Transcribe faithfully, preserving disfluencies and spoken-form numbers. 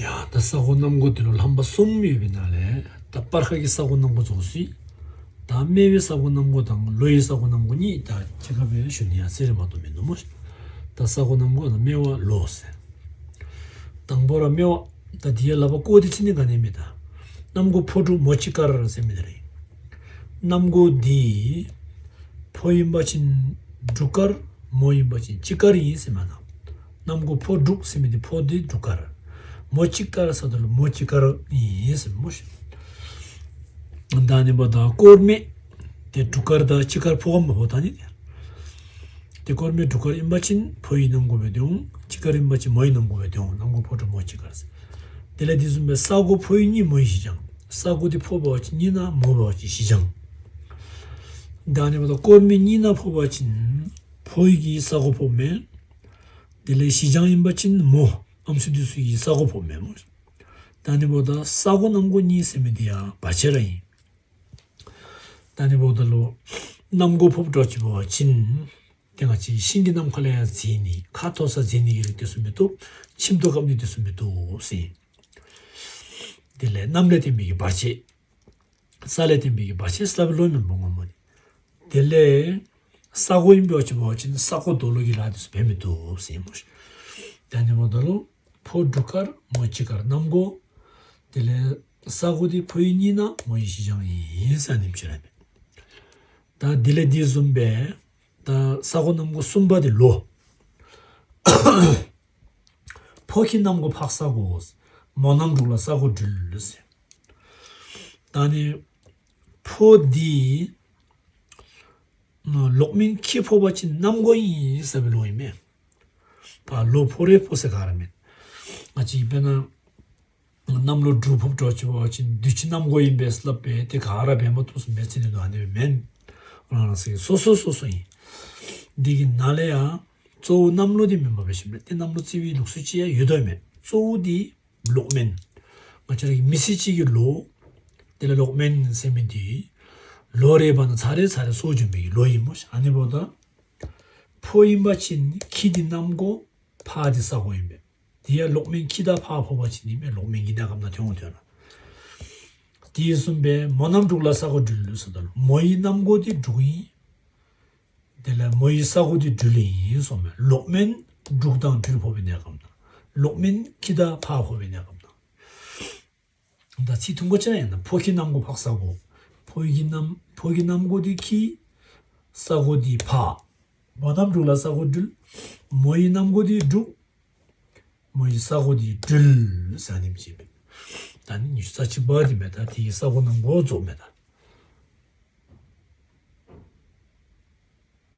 ཡ་ད་ས་སྒོ་གནམ་སྒོ་དེ་ལོ་རྣམ་པ་གསུམ་ཡོད་པའི་ནང་ལས་ད་སྤར་ཁ་གི་ས་སྒོ་གནམ་སྒོ་རྫོགས་སྲིད། ད་སྨེ་བའི་ས་སྒོ་གནམ་སྒོ་དང་ལོ་ཡི་ས་སྒོ་གནམ་སྒོ་གཉིས་ད་ཁྱེད་ཁ་བའི་ཞུ་ནི་ཡ་སེ་རེ་མ་གཏོགས་མི་འདུག་མོ། ད་ས་སྒོ་གནམ་སྒོ་ན་སྨེ་བ་ལོ་ཟེར། དང་པོ་ར་སྨེ་བ་ད་དེའི་ལབ་པ་ཀོ་དེ་ཚི་ནི་ག་ནས་མེད་ད། གནམ་སྒོ་ཕོ་དྲུག་མོ་གཅིག་དཀར་ཟེར་མི་དེ་རེད། གནམ་སྒོ་འདི་ཕོ་ཡིན་པ་ཅིན་དྲུག་དཀར་མོ་ཡིན་པ་ཅིན་གཅིག་དཀར་ཡིན་ཟེར་མ་ན། གནམ་སྒོ་ཕོ་དྲུག་ཟེར་མི་འདི་ཕོ་འདི་དྲུག་དཀར། མོ་གཅིག་དཀར་ས་དུ་ལ་མོ་གཅིག་དཀར་ཡིན་ཟེར་མོ་ཤི། ད་ནི་བ་ད་སྐོར་མེད་དེ་དྲུག་དཀར་ད་གཅིག་དཀར་ཕོ་གམ་ཕོ་ད་ནི་དེ། དེ་སྐོར་མེད་དྲུག་དཀར་ཡིན་པ་ཅིན་ཕོ་ཡི་གནམ་སྒོ་བས་དེ་འོང་། གཅིག་དཀར་ཡིན་པ་ཅིན་མོ་ཡི་གནམ་སྒོ་བས་དེ་འོང་། གནམ་སྒོ་ཕོ་དྲུག་མོ་གཅིག་དཀར་ཟེར། དེ་ལས་དེ་བཟུམ་པའི་ས་སྒོ་ཕོ་ཡི་གཉིས་མོ་ཡི་བཞི་ཅང་། ས་སྒོ་དེ་ཕོ་བ་ཅིན་གཉིས་ན་མོ་བ་ཅིན་བཞི་ཅང་། ད་ནི་བ་ད་སྐོར་མེད་གཉིས་ན་ཕོ་བ་ཅིན་ཕོ་ཡི་གི་ས་སྒོ་ཕོ་མེད། དེ་ལས་བཞི་ཅང་ཡིན་པ་ཅིན་མོ་ཨམ་སྲུ་དེ་སུ་ཡི་ས་སྒོ་ཕོ་མེད་མོ། ད་ནི་བ་ད་ས་སྒོ་གནམ་སྒོ་གཉིས་ཟེར་མི་དེ་ཡང་བར་ཆད་ར་ཡིན། ད་ནི་བོ་ད་ལོ། གནམ་སྒོ་ཕོབ་འགྲོ་ཅི་བ་ཅིན། དེ་ང་ཅི་ཤིང་གི་ནམ་མཁའ་ལ་ཡང་འཛིན་ནི་ཁ་ཐོ་ས་འཛིན་ནི་གི་རིགས་དེ་སུ་མི་ཐུབ། ཁྱིམ་ཐོ་ཀབ་ནི་དེ་སུ་མི་ཐུབ་ཟིན། དེ་ལས་གནམ་ལས་བརྟེན་པའི་གི་བར་ཆད། ས་ལས་བརྟེན་པའི་གི་བར་ཆད་སླབ་ལོ་མི་འབོ་ངོ་མོ་ནི། དེ་ལས། ས་སྒོ་ཡིན་པའི་ཅི་བ་ཅིན་ས་སྒོ་རྡོ་ལོ་གི་ལ་དེ་སུ་བེ་མི་ཐུབ་ཟིན་མོ་ཤི། ད་ནི་བོ་ད་ལོ། ཕོ་དྲུག་དཀར་མོ་གཅིག་དཀར་གནམ་སྒོ། དེ་ལས་ས་སྒོ་དེ་ཕོ་ཡི་གཉིས་ན་མོ་ཡི་བཞི་ཅང་ཡིན་ས་ནིམ་ཆི་ར་མེད། ད་དེ་ལས་དེ་བཟུམ་པས་ད་ས་སྒོ་གནམ་སྒོ་གསུམ་པ་དེ་ལོ། ཕོ་ཁྱི་གནམ་སྒོ་འཕགས་ས་སྒོ། མོ་གནམ་དྲུག་ལ་ས་སྒོ་སྦྲུལ་ཟེར། ད་ནི་ཕོ་འདི་ལོག་མིན་ཁྱི་ཕོ་བ་ཅིན་གནམ་སྒོ་ཡིན་ཟེར་བའི་ལོ་ཡིན་མེད། ཕ་ལོ་ཕོ་རེ་ཕོ་སེ་ག་ར་མེད། ང་ཅིག་དཔེར་ན། གནམ་ལོ་འབྲུག་ཕུབ་འགྲོ་ཅི་བ་ཅིན་དུས་ཆི་གནམ་སྒོ་ཡིན་པས་ལབ་པས་དེ་ག་ར་བེད་མ་ཐུབ་སུ་མེད་ཚེ་ནི་དུ་ཨ་ནེ་མེན། རང་རང་སེ་སོ་སོ་སོ་སོ་ཡིན། འདི་གི་ནང་ལས་ཡང་གཙོ་བོ་གནམ་ལོ་དེ་མིན་པ་བེད་ཤིམ་རེད་དེ་གནམ་ལོ་བརྩི་བའི་ལུགས་སྲོལ་ཅི་ཡང་ཡོད་དོ་མེད་གཙོ་བོ་དེ། ལོག་མེན། ང་ཅི་ར་གི་མི་སི་ཅི་གི་ལོ། དེ་ལ་ལོག་མེན་ཟེར་མི་དེ། ལོ་རེ་བ་ན་ཚ་རེ་ཚ་རེ་སོ་བྱོན་པའི་ལོ་ཡིན་མོ་ཤ་ཨ་ནེ་བོ་ད། ཕོ་ཡིན་པ་ཅིན་ཁྱི་དེ་གནམ་སྒོ། ཕ་དེ་ས་སྒོ་ཡིན་པས། དེ་ཡང་ལོག་མེན་ཁྱི་དང་ཕ་ཕོ་བ་ཅིན་ཡིན་པས་ལོག་མེན་གྱི་གནས་སྐབས་ན་ཐོན་འོང་ཐོན་ན། དེ་གསུམ་པས་མོ་གནམ་དྲུག་ལ་ས་སྒོ་སྦྲུལ་ལུས་ས་ད་ལོ་མོ་ཡི་གནམ་སྒོ་དེ་དྲུག་ཡིན། དེ་ལས་མོ་ཡི་ས་སྒོ་དེ་སྦྲུལ་ཡིན་སོང་མེད་ལོག་མེན་དྲུག་དང་སྦྲུལ་ཕོ་བའི་གནས་སྐབས་ན། ལོག་མེན་ཁྱི་དང་ཕ་ཕོ་བའི་གནས་སྐབས་ན། ད་ཚིག་ཐུང་པོ་ཅི་ན་ཡིན་ན་ཕོ་ཁྱི་གནམ་སྒོ་འཕགས་ས་སྒོ། ཕོ་ཡི་གནམ་ཕོ་ཁྱི་གནམ་སྒོ་དེ་ཁྱི། ས་སྒོ་དེ་ཕ། མོ་གནམ་དྲུག་ལ་ས་སྒོ་སྦྲུལ། མོ་ཡི་གནམ་སྒོ་དེ་དྲུག་མོ་ཡི་ས་སྒོ་དེ་སྦྲུལ་ས་ནིམ་བྱེད་པས། ད་ནི་ཉི་ཤུ་རྩ་གཅིག་པ་དེ་མེད་ད་དེ་ཡི་ས་སྒོ་གནམ་སྒོ་རྫོགས་མེད་ད།